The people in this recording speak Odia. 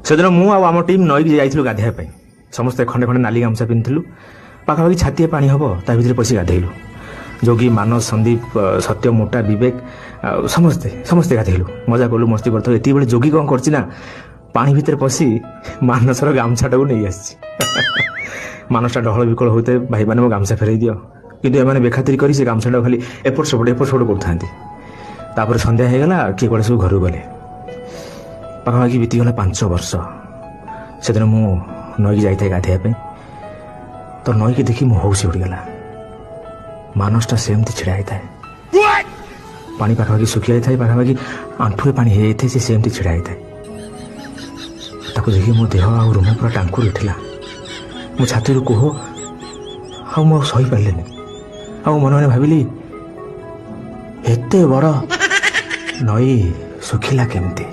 ସେଦିନ ମୁଁ ଆଉ ଆମ ଟିମ୍ ନଈକି ଯାଇଥିଲୁ ଗାଧୋଇବା ପାଇଁ। ସମସ୍ତେ ଖଣ୍ଡେ ଖଣ୍ଡେ ନାଲି ଗାମୁଛା ପିନ୍ଧିଥିଲୁ। ପାଖାପାଖି ଛାତିଏ ପାଣି ହେବ, ତା ଭିତରେ ପଶି ଗାଧେଇଲୁ। ଯୋଗୀ, ମାନସ, ସନ୍ଦୀପ, ସତ୍ୟ, ମୋଟା, ବିବେକ ଆଉ ସମସ୍ତେ ସମସ୍ତେ ଗାଧେଇଲୁ, ମଜା କଲୁ, ମସ୍ତି କରିଥାଉ। ଏତିକି ବେଳେ ଯୋଗୀ କ'ଣ କରିଛି ନା, ପାଣି ଭିତରେ ପଶି ମାନସର ଗାମୁଛାଟାକୁ ନେଇ ଆସିଛି। ମାନସଟା ଡହଳ ବିକଳ ହଉଥାଏ, "ଭାଇମାନେ, ମୋ ଗାମୁଛା ଫେରେଇ ଦିଅ।" କିନ୍ତୁ ଏମାନେ ବେଖାତିରି କରି ସେ ଗାମୁଛାଟାକୁ ଖାଲି ଏପଟ ସେପଟ ଏପଟ ସେପଟ କରୁଥାନ୍ତି। ତାପରେ ସନ୍ଧ୍ୟା ହେଇଗଲା, କିଏ କୁଆଡ଼େ ସବୁ ଘରକୁ ଗଲେ। ପାଖାପାଖି ବିତିଗଲା 5 ବର୍ଷ। ସେଦିନ ମୁଁ ନଈକି ଯାଇଥାଏ ଗାଧେଇବା ପାଇଁ। ତ ନଈକି ଦେଖି ମୋ ହଉସି ଉଡ଼ିଗଲା। ମାନସଟା ସେମିତି ଛିଡ଼ା ହେଇଥାଏ। ପାଣି ପାଖାପାଖି ଶୁଖି ଯାଇଥାଏ, ପାଖାପାଖି ଆଣ୍ଠୁଏ ପାଣି ହେଇଯାଇଥାଏ। ସେ ସେମିତି ଛିଡ଼ା ହେଇଥାଏ। ତାକୁ ଦେଖି ମୋ ଦେହ ଆଉ ରୁମ ପୁରା ଟାଙ୍କୁରି ଉଠିଲା। ମୋ ଛାତିରୁ କୋହ ଆଉ ମୁଁ ଆଉ ସହିପାରିଲିନି। ଆଉ ମନେ ମନେ ଭାବିଲି, ଏତେ ବଡ଼ ନଈ ଶୁଖିଲା କେମିତି?